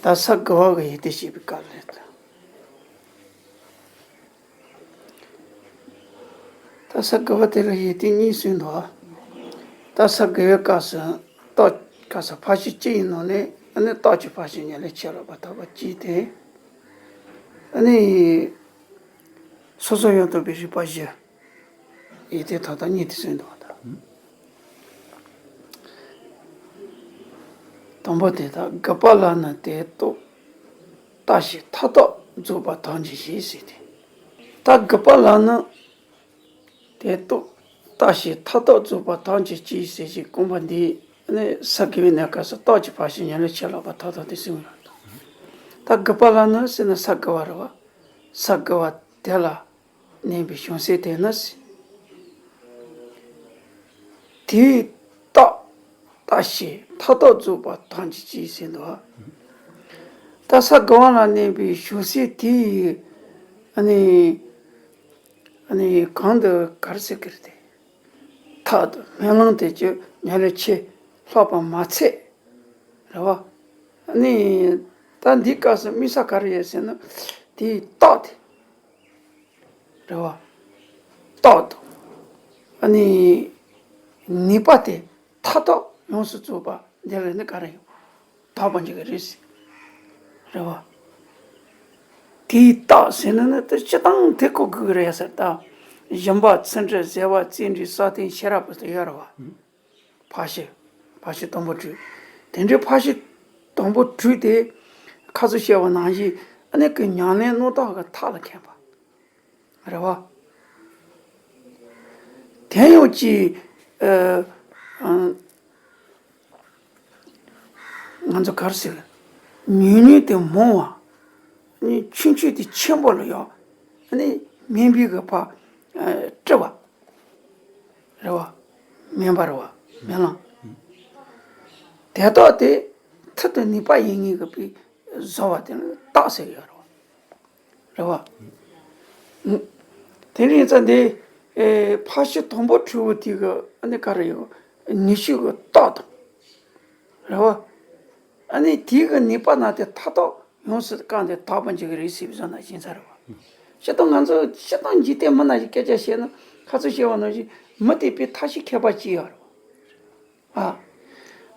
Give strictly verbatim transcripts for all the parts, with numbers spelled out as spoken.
ད་ས་དགུ་བ་གི་ཡིག་དེ་བཤད་པའི་སྐབས་ལ། ད་ས་དགུ་བ་དེ་ལ་ཡིག་དེ་གཉིས་གསུངས་འདུག། ད་ས་དགུ་བའི་སྐབས་སུ་རྟགས་སྐབས་སུ་ཕར་ཕྱིན་གཅིག་ཡིན་ནོ་ནས། ཨ་ནི་རྟགས་ཀྱི་ཕར་ཕྱིན་ཉམས་ལེན་ཆེ་ལོག་པར་ཐོབ་པ་གཅིག་དེ། ཨ་ནི་སོ་སོར་ཡང་དག་པའི་རིགས་པ་བཞི། ཡིག་དེ་ཐོག་མཐའ་གཉིས་དེ་གསུངས་འདུག་ད། དང་པོ་དེ་དག་དགུ་པ་ལ་ནི་དེ་རྟོག་ལྟ་ཞིང་མཐའ་རྟགས་རྫོགས་པ་ཐམས་ཅད་ཞེས་ཟེར་ཏེ། ད་དགུ་པ་ལ་ནི་དེ་རྟོག་ལྟ་ཞིང་མཐའ་རྟགས་རྫོགས་པ་ཐམས་ཅད་ཀྱིས་ཟེར་ཞིང་རྐང་པ་འདིའི་ནི་ས་དགུ་བའི་གནས་སྐབས་སུ་རྟགས་ཀྱི་ཕར་ཕྱིན་ཉམས་ལེན་ཆེ་ལོག་པར་ཐོབ་སྟངས་དེ་གསུངས་ཡོད། ད་དགུ་པ་ལ་ནི་ཟེར་ན་ས་དགུ་བ་རེད་བ། ས་དགུ་བ་དེ་ལ་གནས་པའི་བྱང་སེམས་དེ་ནི་ཟེར། དེའི་རྟགས་ལྟ་ཞིང་མཐའ་རྟགས་རྫོགས་པ་ཐམས་ཅད་ཀྱིས་ཟེར་འདུག། ད་ས་དགུ་བ་ལ་གནས་པའི་བྱང་སེམས་དེ་ཡི་ཨ་ནི་ཨ་ནི་གང་དུ་ག་རེ་ཟེར་གི་རེད་དེ། མཐའ་དང་སྨོན་ལམ་དེ་ཀྱང་ཉམས་ལེན་ཆེ་ལོག་པ་མ་ཚད་རེད་བ། ཨ་ནི་ད་འདིའི་སྐབས་སུ་དམིགས་བསལ་ག་རེ་ཡོད་ཟེར་ན། དེའི་རྟགས་དེ། རེད་བ། རྟགས་དང་། ཨ་ནི་ནུས་པ་དེ་མཐའ་དག་ཡོངས་སུ་རྫོགས་པ་འདི་ལ་ནི་ག་རེ་ཡོད། དག་པ་འཇུག་གི་རེད་ཟེར། རེད་བ། དེའི་རྟགས་ཟེར་ན་ནི་དེ་སྤྱིར་བཏང་དེ་གོ་དགོས་ཀྱི་རེད་ཟེར། ད་སྦྱིན་པ་ཚུལ་ཁྲིམས་བཟོད་པ་བརྩོན་འགྲུས་བསམ་གཏན་ཤེས་རབ་དེ་ཡོད་རེད་བ། ཕར་ཕྱིན། ཕར་ཕྱིན་དང་པོ་དྲུག། དེ་འདྲའི་ཕར་ཕྱིན་དང་པོ་དྲུག་དེ་ཁ་ཚུར་བཤད་པ་ནང་བཞིན་ཨ་ནི་གི་ཉམས་ལེན་རྣམ་དག་གི་མཐའ་ལ་མཁྱེན་པ་རེད་བ། དེ་ཡང་ཅིག་ཨ་ཨ་ང་ཚོ་ག་རེ་ཟེར། ཉུང་ཉུང་དེ་མང་བ། ཨ་ནི་ཆུང་ཆུང་དེ་ཆེན་པོ་ལ་ཡོད། ཨ་ནི་དམན་པའི་གི་ཕར་ཨ་སྤྲུལ་བ། རེད་བ། དམན་པ་རེད་བ། དམན་ལམ། དེ་དག་དེ་མཐུ་དང་ནུས་པ་ཡིན་ངེས་ཀྱི་པའི་བཟོ་བ་དེ་ནི་རྟགས་ཟེར་གྱི་ཡོད་རེད་བ། དེ་ནས་ཙང་དེ་ཨེ་ཕར་ཕྱིན་དང་པོ་དྲུག་པོ་དེ་གི་ཨ་ནི་ག་རེ་ཡོད། ནུས་ཤུགས་ཀྱི་རྟགས་དང་། རེད་བ། ཨ་ནི་དེ་གི་ནུས་པ་ན་དེ་མཐའ་དག་ཡོངས་སུ་བཀང་སྟེ་དག་པ་འཇུག་གི་རེད་ཟེར་བའི་བཟོ་ན་ཞིག་ཡིན་ས་རེད་བ། སྤྱིར་བཏང་ང་ཚོ་སྤྱིར་བཏང་འཇིག་རྟེན་མི་ནང་བཞིན་སྐད་ཆ་བཤད་ན། ཁ་ཚུར་བཤད་པ་ནང་བཞིན་མི་དེ་དཔེ་ཐབས་ཤེས་མཁས་པ་ཅིག་ཡོད་རེད་བ། ཨ།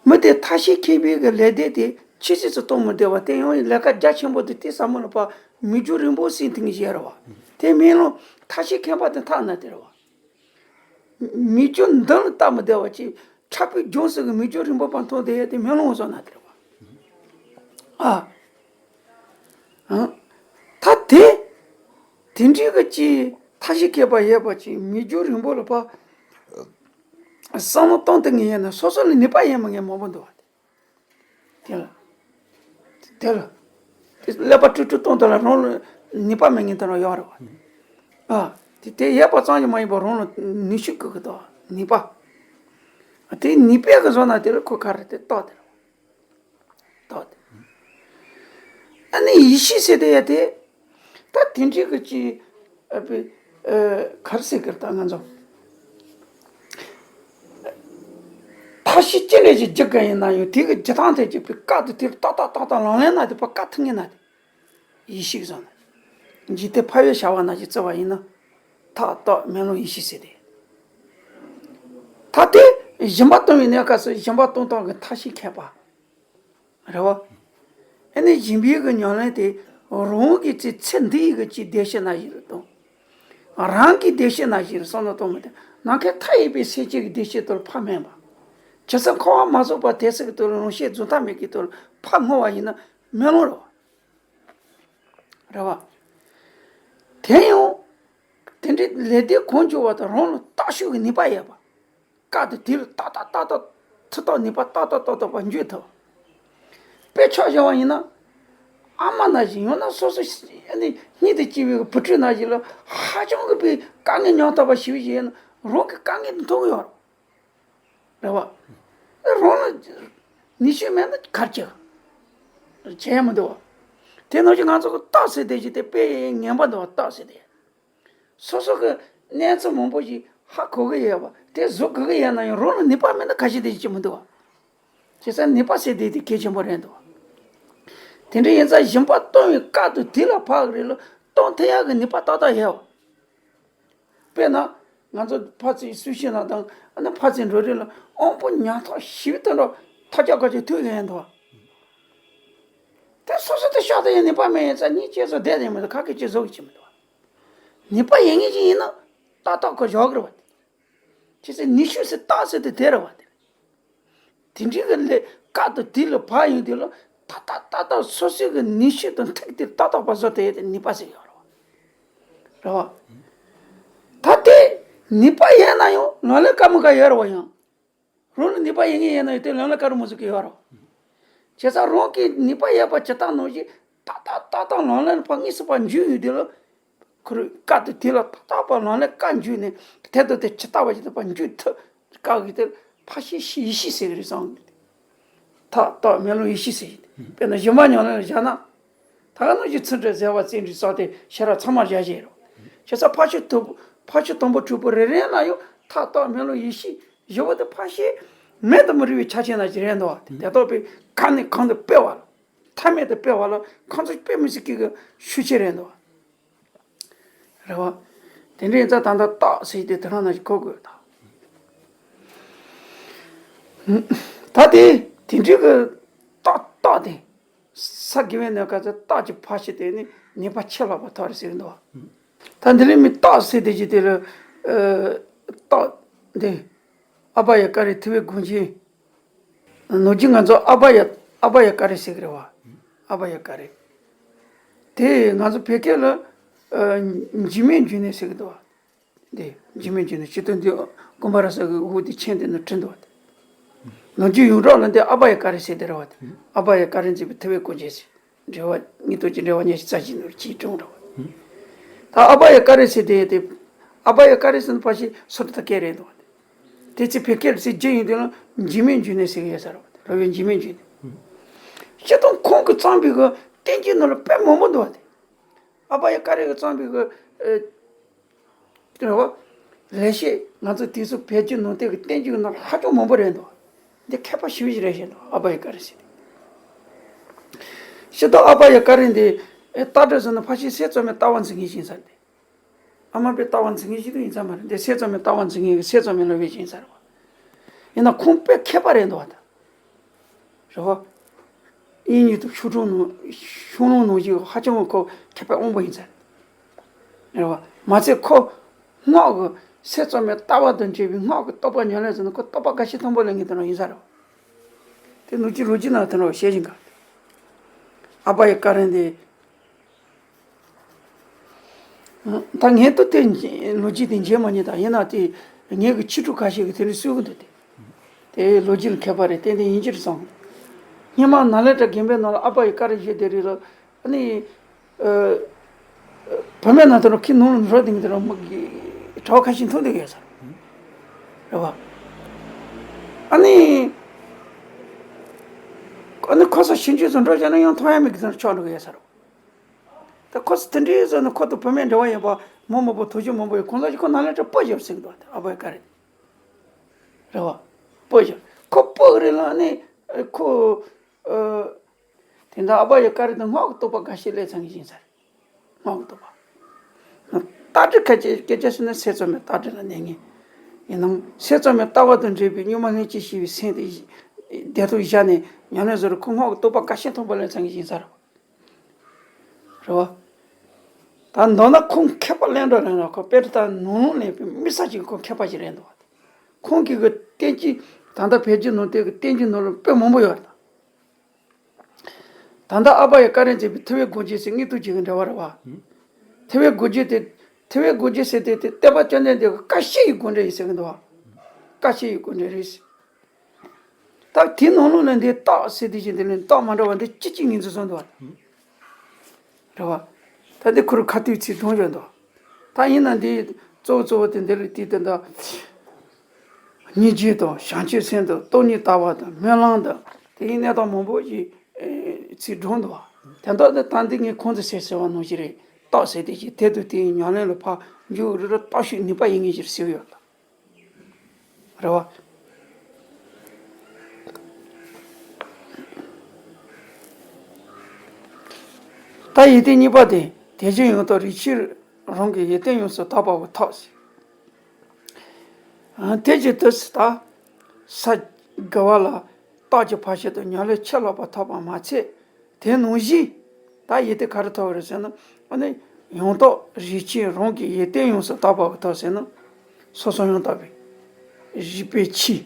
མི་དེ་ཐབས་ཤེས་མཁས་པའི་གི་ལས་སྡེ་དེ་ཆུད་ཟོས་སུ་གཏོང་མི་བདེ་བ། དེ་ཡང་ལས་ཀ་རྒྱ་ཆེན་པོ་དེ་དེ་ཟབ་མོ་ལ་ཕར་མི་རྒྱུ་རིང་པོ་ཟིན་ཐུབ་མཁན་ཞིག་ཡོད་རེད་བ། དེ་སྨོན་ལམ་ཐབས་ཤེས་མཁས་པ་དེ་ཐག་ན་དེ་རེད་བ། མི་རྒྱུ་མདུན་ལ་བལྟ་མི་བདེ་བ་ཅིག་ཕྲག་པའི་རྒྱུན་སོགས་ཀྱི་མི་རྒྱུ་རིང་པོ་བར་མཐོང་དེ་ཡོད་དེ་སྨོན་ལམ་བཟོ་ན་དེ་རེད་བ། ཨ། ཨ། ད་དེ། དེ་འདྲའི་གི་ཅིག་ཐབས་ཤེས་མཁས་པ་ཡོད་པ་ཅིག་མི་རྒྱུ་རིང་པོ་ལ་ཕར་བསམ་བློ་གཏོང་ཐུབ་མཁན་ཡོད་ན་སོ་སོ་ལ་ནུས་པ་ཡོད་མི་ངན་མང་པོ་འདུག་བ། དེ་ལ། དེ་ལ། དེ་ཀླད་པ་དཀྲུག་དཀྲུག་གཏོང་དུས་ལ་རང་ལ་ནུས་པ་མེད་མཁན་དེ་རང་ཡོད་རེད་བ། ཨ། དེ་དེ་ཡོད་པ་ཙམ་གྱིས་མ་ཡིན་པར་རང་ལ་ནུས་ཤུགས་དགོས་ཀྱི་འདུག་བ། ནུས་པ། དེ་ནུས་པའི་གི་བཟོ་ན་དེ་ལ་ཁོ་ག་རེ་དེ་རྟགས་དེ་རེད་བ། རྟགས་དེ། ཨ་ནི་ཡེ་ཤེས་ཟེར་དེ་ཡ་དེ། ད་དེ་འདྲའི་གི་ཅིག་ཨ་པི་ཨ་ག་རེ་ཟེར་གི་རེད་ད་ང་ཚོ། ཐབས་ཤེས་ཅི་འདྲ་ཞིག་རྒྱག་གི་ཡིན་ན་ཡང་དེ་གི་རྒྱུ་སྟངས་དེ་ཅིག་པའི་བཀའ་དེ་དེར་ཏག་ཏག་ཏག་ཏག་ལག་ལེན་ན་དེ་ཕར་བཀའ་ཐུབ་ངེས་ན་དེ། ཡེ་ཤེས་བཟང་ན། འཇིག་རྟེན་ཕ་བའི་བྱ་བ་ན་ཅིག་བརྩི་བ་ཡིན་ན། ཐག་ཏག་སྨོན་ལམ་ཡེ་ཤེས་ཟེར་དེ། ད་དེ་སྦྱིན་པ་གཏོང་བའི་གནས་སྐབས་སུ་སྦྱིན་པ་གཏོང་སྟངས་ཀྱི་ཐབས་ཤེས་མཁས་པ། རེད་བ། ཨ་ནི་སྦྱིན་པའི་གི་ཉམས་ལེན་དེ་རང་གི་ཚེ་ཚེ་འདི་ཡི་གི་ཅིག་བདེ་སྐྱིད་ནང་བཞིན་དུ་གཏོང་། རང་གི་བདེ་སྐྱིད་ནང་བཞིན་བསམ་བློ་གཏོང་མི་དེ་ནམ་མཁའི་མཐའ་ཡས་པའི་སེམས་ཅན་གྱི་བདེ་སྐྱིད་དེ་ལ་ཕར་སྨོན་པ། ཇི་སྲིད་འཁོར་བ་མ་རྫོགས་པར་དེ་སྲིད་ཀྱི་དུས་ལ་རང་གཤིས་རྫོགས་མཐའ་མེད་ཀྱི་དུས་ལ་ཕར་བསྔོ་བ་ཡིན་ན་སྨོན་ལམ་རེད་བ། རེད་བ། དེ་ཡང་དེ་འདྲའི་ལས་དེ་གང་བྱུང་བ་དང་རང་ལ་བརྟག་ཞིབ་ཀྱི་ནུས་པ་ཡོད་པ། བཀའ་དེ་དེ་ལ་ཏག་ཏག་ཏག་ཏག་ཐུགས་ཐག་ཉེ་པ་ཏག་ཏག་ཏག་ཏག་པ་འཇུག་ཐུབ། དཔེ་ཆ་བཞག་པ་ཡིན་ན། ཨ་མ་ནང་བཞིན་ཡང་ན་སོ་སོ་ཨ་ནི་སྙིང་དུ་གཅེས་པའི་བུ་ཕྲུག་ནང་བཞིན་ལ་ཧ་ཅང་གི་པའི་དཀའ་ངལ་མྱོང་ཐུབ་པ་ཞིག་ཡིན་ན་རང་གི་དཀའ་ངལ་དེ་མཐོང་གི་ཡོད་རེད་བ། རང་ལ་ནུས་ཤུགས་མེད་ན་གར་བྱེད་བྱེད་ཡ་མི་འདུག་བ། དེ་ནང་བཞིན་ང་ཚོ་གི་རྟགས་ཟེར་དེ་ཞིག་དེ་དཔེ་ངན་པ་འདུག་བ། རྟགས་ཟེར་དེ། སོ་སོ་གི་གནས་ཚུལ་མང་པོ་ཞིག་ཧ་གོ་གི་ཡོད་པ་དེ་བཟོ་དགོས་གི་ཡོད་ན་ཡང་རང་ལ་ནུས་པ་མེད་ན་ཁ་ཤས་དེ་ཅི་མི་འདུག་བ། བྱས་ཙང་ནུས་པ་ཟེར་དེ་དེ་གལ་ཆེན་པོ་རེད་འདུག་བ། དེ་འདྲ་ཡིན་ཙང་སྦྱིན་པ་གཏོང་བའི་སྐབས་དུ་དེ་ལ་ཕར་གི་རེད་ལ་གཏོང་ཐུབ་ཡག་གི་ནུས་པ་ཏག་ཏག་ཡོད། དཔེར་ན། ང་ཚོ་ཕར་ཚུར་གསོལ་ཞིང་ལ་དང་ཨ་ནི་ཕར་ཚུར་འགྲོ་རེས་ལ་དབང་པོ་ཉག་ཐག་ཞིབ་ཏུ་འགྲོ་ཐག་ཆག་ག་ཅིག་ཐུག་ཡོང་འདུག་དེ་སོ་སོ་དེ་ཤག་ཏུ་ཡང་ནུས་པ་མེད་ཡིན་ཙང་གཉིད་སྐྱེ་སོ་བསྡད་དེ་མི་འདུག་ཁ་སྐད་ཅིག་བཟོ་གི་ཅི་མི་འདུག་ནུས་པ་ཡོད་ངེས་ཅིག་ཡིན་ན་ཏག་ཏག་གི་བཞག་གི་རེད་བ། དེ་ཚེ་ནུས་ཤུགས་སུ་རྟགས་ཟེར་དེ་དེ་རེད་བ་དེ། དེ་འདྲའི་གི་ལས་ཀ་དང་དེ་ལ་བག་ཡོད་དེ་ལ་ཏག་ཏག་ཏག་ཏག་སོ་སོའི་གི་ནུས་ཤུགས་དང་ཐུག་དེ་ཏག་ཏག་པ་བཟོ་དེ་ཡོད་དེ་ནུས་པ་ཟེར་ཡོད་རེད་བ། རེད་བ། ད་དེ་ནུས་པ་ཡོད་ན་ཡང་ལོན་ལོན་དཀའ་མོ་ག་ཡོད་རེད་བ་ཡང་། རང་ལ་ནུས་པ་ཡོད་ངེས་ཡོད་ན་ཡང་དེ་ལོན་ལོན་དཀའ་རུ་མོ་ཟིག་གི་ཡོད་རེད་བ། བྱས་ཙང་རང་གི་ནུས་པ་ཡོད་པ་ཇི་ལྟར་ནང་བཞིན་ཏག་ཏག་ཏག་ཏག་ལོན་ལོན་ཕར་དངོས་སུ་ཕར་འཇུག་ཡོད་དེ་ལ། ཁོ་རང་སྐབས་དེ་དེ་ལ་ཏག་ཏག་པ་ལོན་ལོན་བཀའ་འཇུས་ནས་དེ་དང་དེ་ཇི་ལྟ་བ་ཇི་ལྟ་བ་འཇུས་ཐུབ་བཀའ་གི་དེ་ཕར་ཤེས་ཤེས་ཡེ་ཤེས་ཟེར་གི་རེད་བསམ་གི། ཐག་ཐག་མེ་ལོང་ཡེ་ཤེས་ཟེར་གི། དཔེར་ན་སྦྱིན་པ་ཉམས་ལེན་ལ་བཞག་ན། ད་ག་ནང་བཞིན་ཚུལ་ཁྲིམས་བཟའ་བ་བཙན་ཁྲིམས་སྲོག་གཏད་ཤེས་རབ་ཚང་མར་བཞག་བཞིན་རོ། བྱས་ཙང་ཕར་ཕྱོགས་དུ་ཕར་ཕྱོགས་དང་པོ་དྲུག་པོ་རེ་རེ་ལ་ཡང་ཐག་ཐག་མེ་ལོང་ཡེ་ཤེས་བཞི་པོ་དེ་ཕར་ཤེས་མེད་དུ་མི་རུང་བའི་ཆ་རྐྱེན་ལ་ཅི་རེད་འདུག་བ། དེ་ལྟ་བུའི་གང་ནས་གང་དུ་སྤེལ་བ་ལ། ཐ་མལ་དུ་སྤེལ་བ་ལ་ཁོང་ཚོ་དཔེ་མི་སྲིད་ཀྱི་གི་ཤུགས་ཆེ་རེད་འདུག་རེད་བ། དེ་འདྲའི་ཡིན་ཙང་ད་ལྟ་རྟགས་ཟེར་དེ་དེ་རང་ན་ཞིག་གོ་དགོས་ད། ད་དེ་དེ་འདྲའི་གི་རྟགས་རྟགས་དེ་ས་དགེ་བའི་གནས་སྐབས་སུ་རྟགས་ཀྱི་ཕ་ཤི་དེ་ནི་ནུས་པ་ཆེ་ལ་བ་ཐོ་རེ་ཟེར་འདུག་ད་འདི་ལས་མི་རྟགས་ཟེར་དེ་ཅི་དེ་ལ་རྟགས་འདི་ཨ་བ་ཡ་ཀ་རེ་ཐུ་བའི་དགོངས་ཆེན། ནོར་གྱི་ང་ཚོ་ཨ་བ་ཡ་ཨ་བ་ཡ་ཀ་རེ་ཟེར་གི་རེད་བ། ཨ་བ་ཡ་ཀ་རེ། དེ་ང་ཚོ་བོད་སྐད་ལ་ཨ་འཇིགས་མེད་འབྱུང་གནས་ཟེར་གི་འདུག་བ། འདི་འཇིགས་མེད་འབྱུང་གནས་སྤྱི་དོན་འདི་ཀུན་དགའ་ར་ས་གི་འུ་དེ་མཆན་དེ་ནི་བྲིས་འདུག་བ། དེ་ནོར་གྱི་ཡོངས་གྲགས་ལ་འདི་ཨ་བ་ཡ་ཀ་རེ་ཟེར་དེ་རེད་བ། དེ་ཨ་བ་ཡ་ཀ་རེ་མཛད་པའི་ཐུ་བའི་དགོངས་ཆེན་ཟེར། འགྲེལ་བ་གཉིས་སྟོང་གི་འགྲེལ་བ་ཉི་ཤུ་རྩ་གཅིག་ནོར་གྱི་སྒྲུང་རེད་བ། ད་ཨ་བ་ཡ་ཀ་རེ་ཟེར་དེ་དེ་ཨ་བ་ཡ་ཀ་རེ་ཟེར་ནི་ཕ་ཤི་སོ་ཏ་ཀེ་རེད་འདུག་བ། དེ་ཚེ་བོད་སྐད་ཚེ་རྒྱུ་ཡིན་དུས་ལ་འཇིགས་མེད་འབྱུང་གནས་ཟེར་གི་ཡོད་ས་རེད་བ། སློབ་དཔོན་འཇིགས་མེད་འབྱུང་གནས། སྤྱིར་བཏང་ཁོང་གིས་བརྩམས་པའི་གི་བསྟན་བཅོས་ནང་ལ་དཔེ་མང་པོ་འདུག་བ། དེ་ཨ་བ་ཡ་ཀ་རེ་གིས་བརྩམས་པའི་གི་ཨ་རེད་བ། ལེགས་བཤད་ང་ཚོ་དེ་ཚོ་བོད་བརྒྱུད་ནང་བསྟན་གི་བསྟན་བཅོས་ནང་ཧ་ཅང་མང་པོ་རེད་འདུག་འདི་མཁས་པ་ཞེ་པོ་ཞིག་རེད་བཤད་འདུག་ཨ་བ་ཡ་ཀ་རེ་ཟེར་དེ། སྤྱིར་བཏང་ཨ་བ་ཡ་ཀ་རེ་འདི་ཨེ་ལྟ་གྲུབ་ཟེར་ན་ཕ་ཤི་སྲས་གཙོ་མའི་ལྟ་བ་འཛིན་མཁན་ཞིག་ཡིན་ས་རེད། ཨ་མ་པའི་ལྟ་བ་འཛིན་མཁན་ཞིག་ཏུ་ཡིན་ས་མ་རེད། འདི་སྲས་གཙོ་མའི་ལྟ་བ་འཛིན་མཁན་གྱི་སྲས་གཙོ་མའི་སློབ་དཔོན་ཞིག་ཡིན་ས་རེད་བ། ཡིན་ན་ཁོང་དཔེ་མཁས་པ་རེད་འདུག་བ་ད། རེད་བ། དབྱིན་ཡུལ་དུ་ཤོག་གྲངས་ནང་ཤོག་ལོང་ནང་བཞིན་ཧ་ཅང་ཁོ་མཁས་པའི་དབང་པོ་ཡིན་ས་རེད། རེད་བ། མ་ཚད་ཁོ་སྔགས་ཀྱི་སྲས་གཙོ་མའི་ལྟ་བ་དང་འབྲེལ་བའི་སྔགས་ཀྱི་རྟོགས་པ་ཉམས་ལེན་ཟེར་ན་ཁོ་རྟོགས་པ་དགའ་ཞེན་མཐོན་པོ་ལེན་མཁན་དེ་འདྲ་ཡིན་ས་རེད་བ། དེ་ནུབ་ཕྱོགས་ལོ་རྒྱུས་ནང་དེ་འདྲ་བཤད་བཞིན་ག་ཨ་བ་ཡ་ཀ་རེ་འདི། ད་ངས་ཏུ་དེ་ལོ་རྒྱུས་དེ་མཇལ་མ་མྱོང་། ད་ཡིན་ན་དེ་ངས་གི་ཕྱི་དྲོ་ཁ་ཤས་ཀྱི་དེ་འདྲ་གསོལ་གི་འདུག་སྟེ། དེ་ལོ་རྒྱུས་ལ་མཁས་པ་རེད། ཏན་ཏན་ཡིན་གྱི་རེད་བསམ། སྔོན་མ་ནཱ་ལེནྡྲ་དགོན་པའི་ནང་ལ་ཨ་བ་ཡ་ཀ་རེ་བཞུགས་དེ་རེད་ལ། ཨ་ནི། བུད་མེད་ནང་དུ་རུ་ཁྱི་ནང་ལ་འགྲོ་དེ་འདྲ་མི་གྲྭ་པ་ཁ་ཤས་མཐོང་དེ་ཡོད་ས་རེད་བ། ཨ་ནི། ཨ་ནི་ཁོ་ཚོ་ཞིང་ཆུ་ཚོ་འགྲོ་བྱས་ན་ཡང་མཐོང་ཡ་མེད་གི་ཚོ་ཆོག་འགྲོ་གི་ཡོད་ས་རེད་བ། ད་ཁོ་ཚོ་དེ་འདྲའི་བཟོ་ནས་ཁོ་དང་བུད་མེད་འབྲེལ་བ་ཡོད་པ་མོ་མོ་པོ་དོ་ཅོ་མོ་པོ་ཡོད་ཁོང་ཚོ་ཞིག་ཁོ་ནཱ་ལེནྡྲ་སྤོ་བཞག་ཟེར་གི་འདུག་བ། ཨ་བ་ཡ་ཀ་རེ། རེད་བ། སྤོ་བཞག་ཁོ་སྤོ་གི་རེད་ལ་ཨ་ནི། ཁོ། དེ་འདྲ་ཨ་བ་ཡ་ཀ་རེ་དང་སྔགས་ཀྱི་རྟོགས་པ་འགའ་ཤས་སླེབས་ཚར་གི་ཡིན་ས་རེད། སྔགས་ཀྱི་རྟོགས་པ། རྟ་དྲེལ་ཁ་ཅིག་སྐད་ཆ་བཤད་ན་སྲས་གཙོ་མའི་རྟ་དྲེལ་ལ་གནས་ངེས། ཡིན་ནའང་སྲས་གཙོ་མའི་ལྟ་བ་དང་འབྲེལ་བའི་གཉུག་མ་ལྷན་སྐྱེས་ཞེས་པའི་སེམས་དེ་བདེ་ཐོག་བཞག་ནས་ཉམས་ལེན་བཟོ་རུ་ཁོ་སྔགས་ཀྱི་རྟོགས་པ་འགའ་ཤས་མཐོན་པོ་སླེབས་ཚར་གི་ཡིན་ས་རེད། རེད་བ། ད་མདོར་ན་ཁོང་མཁས་པ་གླེང་འགྲོ་རན་ར་ཁོ་དཔེ་ད་ནོར་ལུང་གླེང་བའི་དམིགས་བསལ་གྱི་ཁོ་མཁས་པ་ཞིག་རེད་འདུག་ཁོང་གི་གི་བསྟན་བཅོས་ད་ལྟ་བོད་བརྒྱུད་ནང་བསྟན་གི་བསྟན་བཅོས་ནང་ལ་དཔེ་མང་པོ་ཡོད་རེད། ད་ལྟ་ཨ་བ་ཡ་ཀ་རེ་མཛད་པའི་ཐུ་བའི་དགོངས་རྒྱན་ཟེར་དངོས་དོན་གཅིག་གི་འགྲེལ་བ་རེད་བ། ཐུ་བའི་དགོངས་རྒྱན་དེ། ཐུ་བའི་དགོངས་རྒྱན་ཟེར་དེ་དེ་བསྟན་པ་བཅོམ་ལྡན་འདས་ཀྱི་བཀའ་བཤད་ཡི་དགོངས་འགྲེལ་ཡིན་ཟེར་གི་འདུག་བ། བཀའ་བཤད་ཡི་དགོངས་འགྲེལ་རེད། ད་དེའི་ནང་ལོགས་ལ་འདི་རྟགས་ཟེར་དེ་བཞིན་དེ་ལས་རྟགས་མ་འདྲ་བ་འདི་གཅིག་གཅིག་ཉིས་འཛིན་སོང་འདུག་བ། རེད་བ། ད་འདི་ཁོ་རང་ཁ་ཐུག་ཚིག་དྲུང་ཡོད་འདུག་ད་ཡིན་ན་འདི་གཙོ་བོ་གཙོ་བོ་དེ་འདི་ལ་དེ་དེ་འདྲ། སྙིང་རྗེ་དང་བྱང་ཆུབ་སེམས་དང་སྟོང་ཉིད་ལྟ་བ་དང་སྨོན་ལམ་དང་དེའི་གནས་སྟངས་མང་པོ་ཞིག་ཚིག་སྒྲོག་འདུག་བ། དེ་འདྲ་ནི་ད་འདི་ངས་ཁོང་ཚོས་ཟེར་ཟེར་བ་ནང་བཞིན་རེད། རྟགས་ཟེར་དེ་ཞིག་དེ་དང་དེའི་ཉམས་ལེན་ལ་ཕར་འཇུག་རེ་རེ་རྟགས་ཤིག་ནུས་པ་ཡིན་ངེས་ཀྱི་ཟེར་ཡོད་ལ། རེད་བ། ད་ཡོན་ཏན་གཉིས་པ་དེ་དེ་བཞིན་ཡང་དག་རིགས་ཆད་རང་གི་ཡོན་ཏན་ཡོངས་སུ་དག་པ་བའི་ཐབས་ཟེར། དེ་བཞིན་དུ་ད་ས་དགུ་པ་ལ་རྟགས་ཀྱི་ཕར་ཕྱིན་དང་ཉམས་ལེན་ཆེས་ལྷག་པ་ཐོབ་པ་མ་ཚད། དེ་ནང་བཞིན་ད་ཡོན་ཏན་ག་རེ་ཐོབ་པ་རེད་ཟེར་ན། ཨ་ནི་ཡང་དག་རིགས་ཆད་རང་གི་ཡོན་ཏན་ཡོངས་སུ་དག་པ་བའི་ཐབས་ཟེར་ན། སོ་སོ་ཡང་དག་པའི་རིག་པའི་ཆས།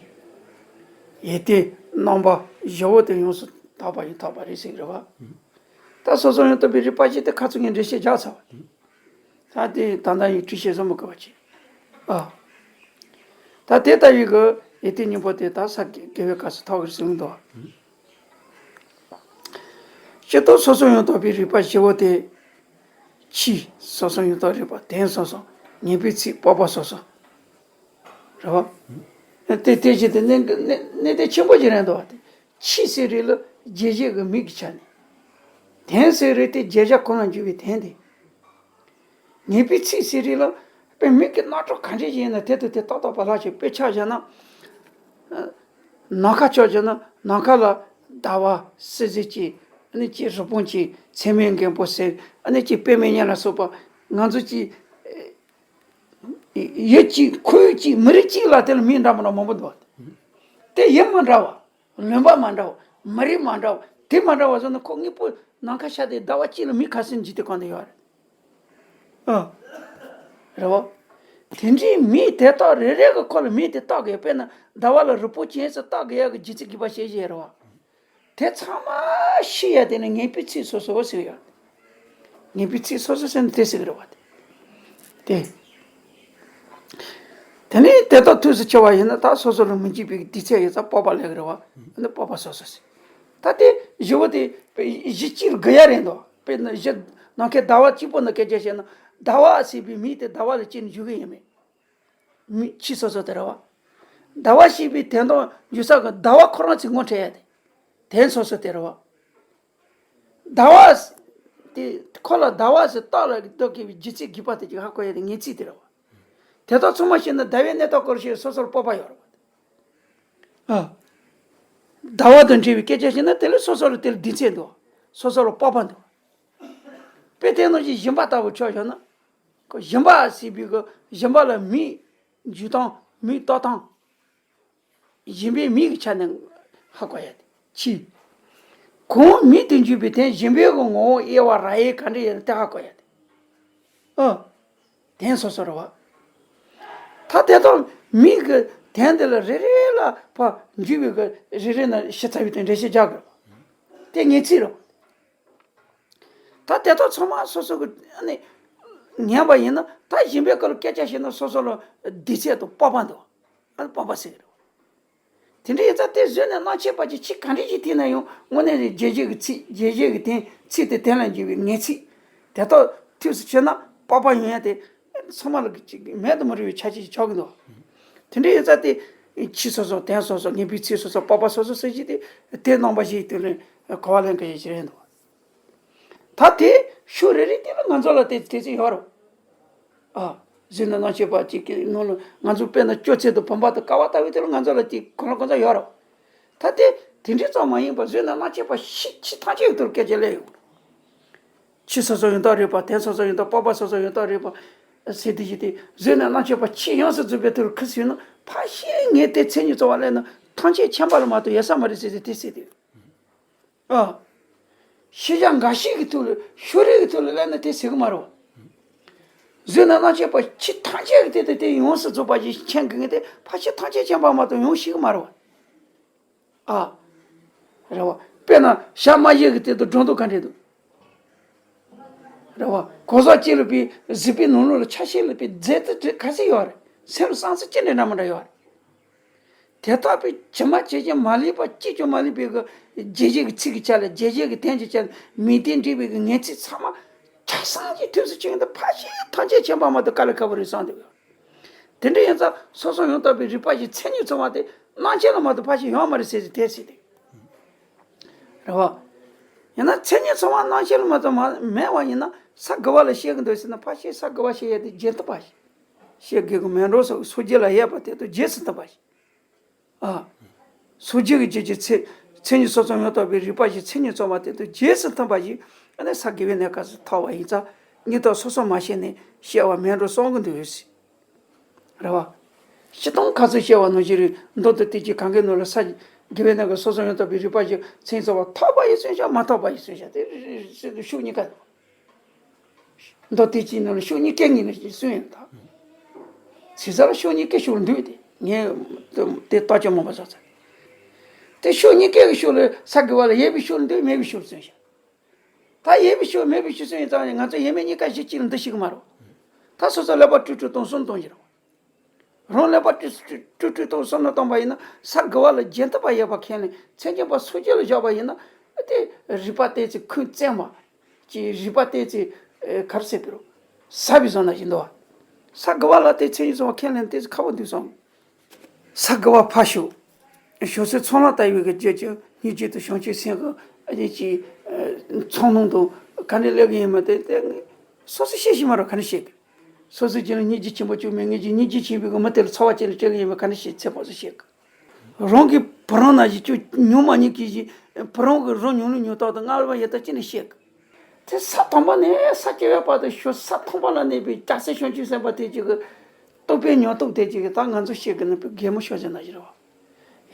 ཡོན་ཏན་རྣམ་པ་བཞི་པོ་དེ་ཡོངས་སུ་དག་པ་ཡིན་ཐོབ་པ་རེད་ཟེར་གི་རེད་བ། ད་སོ་སོ་ཡང་དག་པའི་རིག་པ་ཅན་དེ་ཁ་ཚུར་ངས་འགྲེལ་བཤད་རྒྱག་ཚར་བ། ད་དེ་ད་ལྟ་ཡི་འགྲེལ་བཤད་བཟོ་མི་དགོས་པ་བྱས། ཨ། ད་དེ་ལྟ་བུའི་གི་ཡོན་ཏན་གཉིས་པོ་དེ་ད་ས་དགུ་པའི་སྐབས་སུ་ཐོབ་གི་རེད་ཟེར་གི་འདུག། སྤྱིར་བཏང་སོ་སོ་ཡང་དག་པའི་རིག་པ་བཞི་པོ་དེ། ཆོས་སོ་སོ་ཡང་དག་རིག་པ། དོན་སོ་སོ། ངེས་པའི་ཚིག་སྤོབས་པ་སོ་སོ། རེད་བ། དེ་དེ་བཞིན་དུ་གནད་གནད་གནད་དོན་ཆེན་པོ་ཞིག་རེད་འདུག་བ། དེ་ཆོས་ཟེར་རིགས་ལ་རྗེས་བྱེད་ཀྱི་མིང་གི་ཆ་ནས། དོན་ཟེར་རིགས་དེ་བརྗོད་བྱ་གང་ལ་འཇུག་པའི་དོན་དེ། ངེས་པའི་ཚིག་ཟེར་རིགས་ལ་དཔེ་མིང་གི་རྣམ་གྲངས་ག་འདྲ་ཞིག་ཡིན་ན་དེ་དང་དེ་ཏག་ཏག་པ་ལྷག་ཅིག། དཔེ་ཆ་བཞག་ན། ནམ་མཁའ་ཕྱོགས་བཞག་ན་ནམ་མཁའ་ལ་ཟླ་བ་སྲིད་གཟིགས་ཅིག། ཨ་ནི་ཅིག་རི་བོང་ཅིག། ཚེར་མའི་མགོན་པོ་ཟེར། ཨ་ནི་ཅིག་པད་མའི་གཉན་ལ་སོགས་པ། ང་ཚོ་ཅིག་ཡུལ་གཅིག་ཁོར་ཡུག་གཅིག་མི་རིགས་གཅིག་ལ་དེ་ལ་མིང་འདྲ་མི་འདྲ་མང་པོ་འདུག། དེ་ཡུལ་མི་འདྲ་བ། ལུང་པ་མི་འདྲ་བ། མི་རིགས་མི་འདྲ་བ། དེ་མི་འདྲ་བ་སོང་ན་ཁོ་དངོས་པོ་ནམ་མཁའ་ཤར་ཏེ་ཟླ་བ་གཅིག་ལ་མི་ཁ་ཤས་འཇིག་དེ་གང་དུ་ཡོད་རེད། ཨ། རེད་བ། དེ་འདྲའི་མི་དེ་དག་རེ་རེ་གི་ཁོ་ལ་མིང་དེ་བཏགས་དགོས། དཔེར་ན་ཟླ་བ་ལ་རི་བོང་ཅན་ཟེར་བཏགས་དགོས་ཡག་གི་རྒྱུ་མཚན་གྱི་བ་ཤེས་བཞིན་རེད་བ། དེ་ཚང་མ་ཤེས་ཡ་དེ་ནི་ངེས་པའི་ཚིག་སོ་སོ་ཟེར་ཡ། ངེས་པའི་ཚིག་སོ་སོ་ཟེར་ནི་དེ་ཟེར་གི་རེད་བ། དེ། དེ་ནས་དེ་དག་ཐུགས་སུ་ཆུད་པ་ཡིན་ན་ད་སོ་སོ་ལ་མི་འཇིགས་པའི་དུས་ཚོད་ཡོད་ཙང་སྤོབས་པ་ལེགས་རེད་བ། ཨ་ནི་སྤོབས་པ་སོ་སོ་ཟེར། ད་དེ་བཞི་པོ་དེ་གཞི་གཅིག་ལ་དགོས་ཡ་རེད་འདུག། དཔེར་ན་གཞི་ནམ་མཁའི་ཟླ་བ་གཅིག་པོ་ནི་སྐད་ཆ་བཤད་ན་ཟླ་བ་ཟེར་བའི་མིང་དེ་ཟླ་བ་ལ་ཅི་ནས་འཇུག་གི་ཡིན་མེད། མིང་ཆོས་སོ་སོ་དེ་རེད་བ། ཟླ་བ་ཞེས་པའི་དོན་དག་འཇུག་ས་གི་ཟླ་བ་ཁོ་རང་ཚོས་ངོ་འཕྲད་ཡ་དེ། དོན་སོ་སོ་དེ་རེད་བ། ཟླ་བ་དེ་ཁོ་ལ་ཟླ་བ་ཟེར་བཏགས་ལ་གི་ཟློས་དགོས་པའི་རྒྱུ་མཚན་དགོས་པ་དེ་ཅིག་ཧ་གོ་ཡ་དེ་ངེས་ཚིག་དེ་རེད་བ། དེ་དག་ཚང་མ་བཤད་ན་ཟླ་བའི་གནས་སྟངས་སྐོར་ཞིག་སོ་སོར་སྤོབས་པ་ཡོད་རེད་བ། ཨ། ཟླ་བ་དང་འབྲེལ་བའི་སྐད་ཆ་བཤད་ན་དེ་ལ་སོ་སོ་ལ་དེ་ལ་གདེང་ཚོད་འདུག། སོ་སོ་ལ་སྤོབས་པ་འདུག། དཔེ་དེ་ནང་བཞིན་སྦྱིན་པ་ལྟ་བུ་ཆ་བཞག་ན། ཁོ་སྦྱིན་པ་ཟེར་བའི་གི་སྦྱིན་པ་ལ་མིང་འཇུག་སྟངས་མིང་བཏགས་སྟངས། སྦྱིན་པའི་མིང་གི་ཆ་ནས་ཧ་གོ་ཡ་དེ་ཆོས། གང་མིང་དུ་འཇུག་པའི་དོན་སྦྱིན་པའི་གི་ངོ་བོ་དབྱེ་བ་ར་ཡེ་ག་འདྲ་ཡོད་ན་དེ་ཧ་གོ་ཡ་དེ། ཨ། དོན་སོ་སོ་རེད་བ། ད་དེ་དག་མིང་གི་དོན་དེ་ལ་རེ་རེ་ལ་ཕར་འཇུག་པའི་གི་རེ་རེ་ན་ཤི་ཚ་བའི་དོན་འགྲེལ་བཤད་རྒྱག་དགོས། དེ་ངེས་ཚིག་རེད། ད་དེ་དག་ཚང་མ་སོ་སོ་གི་ཨ་ནི་ཉན་པ་ཡིན་ན་ད་སྦྱིན་པའི་སྐོར་ལ་སྐད་ཆ་བཤད་ན་སོ་སོ་ལ་གདེང་ཚོད་དང་སྤོབས་པ་འདུག། ཨ་ནི་སྤོབས་པ་ཟེར་གི་རེད། དེ་འདྲ་ཡིན་ཙང་དེ་བཟོས་ནས་སྣང་མཆེད་པ་ཅིག་ཆོས་ག་འདྲ་ཞིག་ཐོས་ན་ཡང་དངོས་གནས་རྗེས་བྱེད་ཀྱི་ཚིག། རྗེས་བྱེད་ཀྱི་དོན། ཚིག་དེ་དོན་ལ་འཇུག་པའི་ངེས་ཚིག། དེ་དག་ཐུགས་སུ་ཆུད་ན་སྤོབས་པ་ཡོང་ཡ་དེ་ཚང་མ་ལ་ཅིག་མེད་དུ་མི་རུང་བའི་ཆ་ཅིག་ཆགས་ཀྱི་འདུག། དེ་འདྲ་ཡིན་ཙང་དེ་ཆོས་སོ་སོ་དོན་སོ་སོ་ངེས་པའི་ཚིག་སོ་སོ་སྤོབས་པ་སོ་སོ་ཟེར་གྱི་དེ་དེ་རྣམ་པ་བཞིའི་དོན་ལ་གོ་བ་ལེན་དགོས་ཡ་ཞིག་རེད་འདུག། ད་དེ་ཤུགས་རེ་རེ་དེ་ལ་ང་ཚོ་ལ་དེ་དེ་ཚོ་ཡོད་རེད། ཨ། གཟུགས་ནས་སྣང་མཆེད་པ་གཅིག་གི་ནང་ལ་ང་ཚོ་དཔེར་ན་སྐྱོ་ཚད་དང་བུམ་པ་དང་ཀ་བ་ལྟ་བུའི་དེ་ལ་ང་ཚོ་ལ་གཅིག་གང་ལ་གང་འཚམ་ཡོད་རེད། ད་དེ་དེ་འདྲའི་ཙམ་མ་ཡིན་པར་གཟུགས་ནས་སྣང་མཆེད་པ་ཤི་ཆེས་ཐམས་ཅད་ཀྱི་ཐོག་སྐད་ཆ་སླེབས་ཡོང་། ཆོས་སོ་སོ་ཡང་དག་རིག་པ། དོན་སོ་སོ་ཡང་དག་སྤོབས་པ་སོ་སོ་ཡང་དག་རིག་པ་ཟེར་དེ་བཞིན་དེ་གཟུགས་ནས་སྣང་མཆེད་པ་ཆོས་ཡོངས་སུ་རྫོགས་པའི་ཐོག་ཁུ་སུ་ཡིན་ན་ཕར་ཤེས་ངས་དེ་མཚན་ཉིད་རྩོལ་བ་ལས་ན་ཐམས་ཅད་མཁྱེན་པ་ལ་མ་གཏོགས་ཡོད་ས་མ་རེད་ཟེར་ཟེར་དེ་ཟེར་དེ། ཨ། ཤེས་བྱ་འགའ་ཞིག་གི་ཐོག་ལ་ཤུགས་རེ་གི་ཐོག་ལ་སླེབས་ན་དེ་ཟེར་གི་མ་རེད་བ། གཟུགས་ནས་སྣང་མཆེད་པ་ཕྱི་ཐམས་ཅད་ཀྱི་སྟེང་དུ་དེ་ཡོངས་སུ་རྫོགས་པ་ཞིག་མཁྱེན་དགོས་ངེས་དེ་ཕ་ཕྱི་ཐམས་ཅད་མཁྱེན་པ་མ་གཏོགས་ཡོང་ཤེས་གི་མ་རེད་བ། ཨ། རེད་བ། དཔེར་ན་ཞག་མ་བཞི་གི་སྟེང་དུ་སྒྲོ་འདོགས་ག་འདྲས་འདུག། རེད་བ། གོ་ས་གཅིག་ལ་པའི་གཟིགས་པའི་ནང་ལོགས་ལ་ཆ་ཤས་ལ་པའི་རྫས་དེ་ག་ཚད་ཡོད་རེད། སེམས་བསམ་ཚུལ་ཅི་འདྲ་འདྲ་མི་འདྲ་ཡོད་རེད། དེ་དག་པའི་ཇི་མ་ཇི་བཞིན་མ་ལུས་པ་གཅིག་ཀྱང་མ་ལུས་པའི་གི་རྗེས་བྱེད་ཀྱི་ཚིག་གི་ཆ་ལ་རྗེས་བྱེད་ཀྱི་དོན་གྱི་ཆ་ལ་མིང་དོན་འདྲེས་པའི་གི་ངེས་ཚིག་ཚང་མ་ཆ་ཚང་གི་དུས་སུ་ཆེན་དུ་ཕ་ཤེས་ཐམས་ཅད་མཁྱེན་པ་མ་གཏོགས་དཀའ་ལས་ཁག་པོ་རེད་བསམ་འདུག། དེ་འདྲ་ཡིན་ཙང་སོ་སོ་ཡང་དག་པའི་རིག་པ་ཞིག་མཚན་ཉིད་ཚང་བ་དེ་སྣང་མཆེད་ལ་མ་གཏོགས་ཕ་ཤེས་ཡོང་མ་རེད་ཟེར་ཟེར་དེ་ཟེར་དེ། རེད་བ། ཡིན་ན་མཚན་ཉིད་ཚང་བ་སྣང་མཆེད་ལ་མ་གཏོགས་མ་མེད་པ་ཡིན་ན་ས་དགུ་པ་ལ་ཤེས་ཀྱི་འདུག་ཟེར་ན་ཕ་ཤེས་ས་དགུ་པ་ཤེས་ཡ་དེ་བརྗེད་ཐུབ་པ་ཞིག། ཤེས་དགོས་ཀྱི་མེད་འགྲོ་སོགས་སོ་སྐྱེ་ལ་ཡོད་པ་དེ་དག་རྗེས་སུ་བསྟན་པ་ཞིག། ཨ། སོ་སྐྱེ་གི་རྗེས་ཀྱི་ཚེ་ མཚན་ཉིད་སོ་སོར་ཡང་དག་པའི་རིག་པ་བཞི་མཚན་ཉིད་ཚང་བ་དེ་དང་རྗེས་སུ་མཐུན་པ་ཞིག་ཨ་ནི་ས་དགེ་བའི་གནས་སྐབས་སུ་ཐོབ་པ་ཡིན་ཙང་སྙིང་སྟོབས་སོ་སོར་མ་ཤེས་ནས་སྐྱེ་བ་མེད་འགྲོ་གསུང་གི་འདུག་ཟེར། རེད་བ། སྤྱིར་བཏང་ཁ་ཚུར་བཤད་པ་ནང་བཞིན་རེད། མདོ་དང་དེ་གཅིག་གང་གའི་ནང་ལ་ས་དགེ་བའི་གནས་སྐབས་སོ་སོར་ཡང་དག་པའི་རིག་པ་བཞི་མཚན་ཉིད་ཚང་བ་ཐོབ་པ་ཡིན་གསུངས་ཤག་མ་ཐོབ་པ་ཡིན་གསུངས་ཤག་དེ་རེད་ཤུགས་གཉིས་ཀ་འདུག་མདོ་དེ་གཅིག་ནང་ལ་ཤུགས་གཉིས་ཀའི་ངོས་ནས་གསུངས་ཡོད་ད། ཚིག་གསལ་ལ་ཤུགས་གཉིས་ཀའི་ཤུགས་འདུས་ཏེ་ངས་དེ་ལྟ་ཅི་མང་པོ་བཟོ་ཚར། དེ་ཤུགས་གཉིས་ཀའི་ཤུགས་ལ་ས་དགེ་བ་ལ་ཡོད་པའི་ཤུགས་འདུས་མེད་པའི་ཤུགས་གསུངས་ཤག་ད་ཡོད་པའི་ཤུགས་མེད་པའི་ཤུགས་གསུངས་ཡོད་ཙང་ང་ཚོ་ཡོད་མེད་གཉིས་ཀ་གཞི་གཅིག་ལ་འདུ་ཤེས་ཀྱི་མ་རེད། ད་སོ་སོ་ཀླད་པ་དཀྲུག་དཀྲུག་གཏོང་གསུམ་གཏོང་གི་རེད། རང་ཀླད་པ་དཀྲུག་དཀྲུག་དཀྲུག་དཀྲུག་གཏོང་གསུམ་ལ་གཏོང་པ་ཡིན་ན་ས་དགེ་བ་ལ་རྒྱུན་མཐུད་པ་ཡོད་པ་ཁས་ལེན་མཚན་ཉིད་པ་སངས་རྒྱས་ལ་བཞག་པ་ཡིན་ན་དེ་རིག་པ་བལྟས་ཚེ་ཁུངས་བཙན་པ། ཀྱི་རིག་པ་བལྟས་ཚེ་གར་སེ་པི་རོ། ས་བི་བཟང་ན་བཞིན་དུ་བ། ས་དགེ་བ་ལ་བལྟས་ཚེ་ཡིན་སོང་བ་ཁས་ལེན་བལྟས་ཚེ་ཁ་བ་འདུས་སོང་། ས་དགེ་བ་ཕ་ཤུ། ཞོ་སོའི་ཚོང་ལ་ལྟ་བའི་གི་རྒྱུ་ཅི་སྙིང་རྗེ་དང་བྱང་ཆུབ་སེམས་ཀྱི་ཨ་ནི་ཅི་ཚོང་ནང་དུ་ག་འདྲ་ལས་གི་ཡིན་མ་དེ་དེ་སོ་སོ་ཤེས་ཤེས་མ་རོ་ག་འདྲ་ཤེས་གི། སོ་སོའི་རྒྱུད་ལ་སྙིང་རྗེ་ཆེན་པོ་བཅུག་མེད་ངེད་ཀྱི་སྙིང་རྗེ་ཆེན་པོའི་གི་མི་དེ་ལ་ཚོར་བ་ཅན་ལ་སྤྲད་གི་ཡིན་མ་ག་འདྲ་ཤེས་ཚེ་སྤོ་སོ་ཤེས་གི། རང་གི་བུ་རང་ན་ཞིག་ཅུ་ཉུང་མ་ཉིད་ཀྱི་ཞིག་བུ་རང་གི་རང་ཉུང་ལུགས་ཉུང་རྟགས་དང་སྔར་བ་ཡོད་དག་ཅི་ནས་ཤེས་གི། དེ་ས་དང་པོ་ནས་ས་སྐྱེ་བའི་བར་དུ་ཞོ་ས་དང་པོ་ལ་གནས་པའི་རྒྱལ་སྲས་བྱང་ཆུབ་སེམས་དཔའ་དེ་ཅིག་གི་རྟོགས་པའི་ཉམས་རྟོགས་དེ་ཅིག་གི་ད་ང་ཚོ་ཤེས་གི་ནི་བུ་རྒན་མོ་ཤོར་ཟེར་ན་ཞིག་རེད་བ།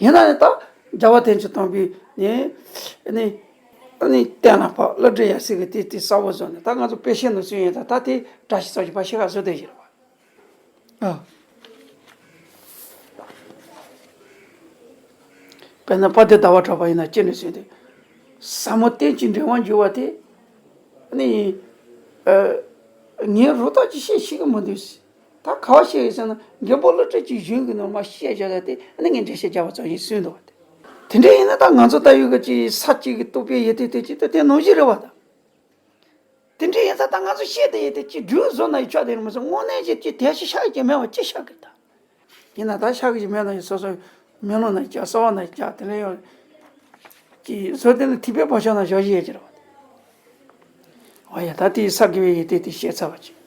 ཡིན་ན་ནི་ད་རྒྱལ་བ་དོན་གྱི་དམ་པའི་ནི་ནི་ནི་གཏན་ལ་ཕབ་བློ་གྲོས་ཡ་སྲིད་གི་དེ་དེ་གསལ་བོ་བཟོ་ནས་ད་ང་ཚོ་དཔེ་ཤེས་ནོ་སུ་ཡིན་ད་ད་དེ་བཀྲ་ཤིས་ཚོགས་ཀྱི་བ་ཤེས་ག་བཟོ་དེ་ཞིག་རེད་བ། ཨ། དཔེར་ན་དཔལ་ལྡན་ཟླ་བ་གྲགས་པ་ཡིན་ན་ཅི་ནས་ཟེར་ཏེ། ཟབ་མོ་གཏན་གྱི་འབྲེལ་བར་འགྱུར་བ་དེ། ནི། ཨ། ངས་རོ་ཐག་ཅིག་བཤད་ཤེས་ཀྱི་མི་འདུག་ཟེར། ད་ག་བ་བཤད་ཡོད་ཟེར་ན་མགོན་པོ་ཀླུ་སྒྲུབ་ཀྱི་གཞུང་གི་ནང་མ་བཤད་བཞག་ཡ་དེ་ནི་ངས་འགྲེལ་བཤད་རྒྱག་པ་ཙམ་ཞིག་གསུངས་འདུག་བ་དེ། དེ་འདྲ་ཡིན་ན་ད་ང་ཚོ་ལྟ་བུའི་གི་ཅིག་ས་གཅིག་གི་རྟོགས་པའི་ཡེ་དེ་དེ་ཅིག་ད་དེ་ནང་བཞིན་རེད་བ་ད། དེ་འདྲ་ཡིན་ཙང་ད་ང་ཚོ་བཤད་དེ་ཡིན་དེ་ཅི་སྒྲུབ་བཟོ་ན་ཡི་ཆོག་དེ་རེད་མ་སོང་དངོས་གནས་ཀྱི་ཅི་དལ་ཞིག་ཤག་གི་མེད་བ་ཅི་ཤག་གི་ད། ཡིན་ན་ད་ཤག་གི་མེད་ན་ཡི་སོ་སོ་མེ་ལོང་ན་ཡི་ཅག་གསོ་བ་ན་ཡི་ཅག་དེ་ལས་ཡོང་། ཅི་བཟོ་དེ་ནི་ཐིགས་པའི་བག་ཆགས་ན་བཞག་བཞི་ཡས་ཀྱི་རེད་བ། འོ་ཡ་ད་དེ་ས་དགེ་བའི་ཡི་དེ་དེ་བཤད་ཚར་བ་ཅི།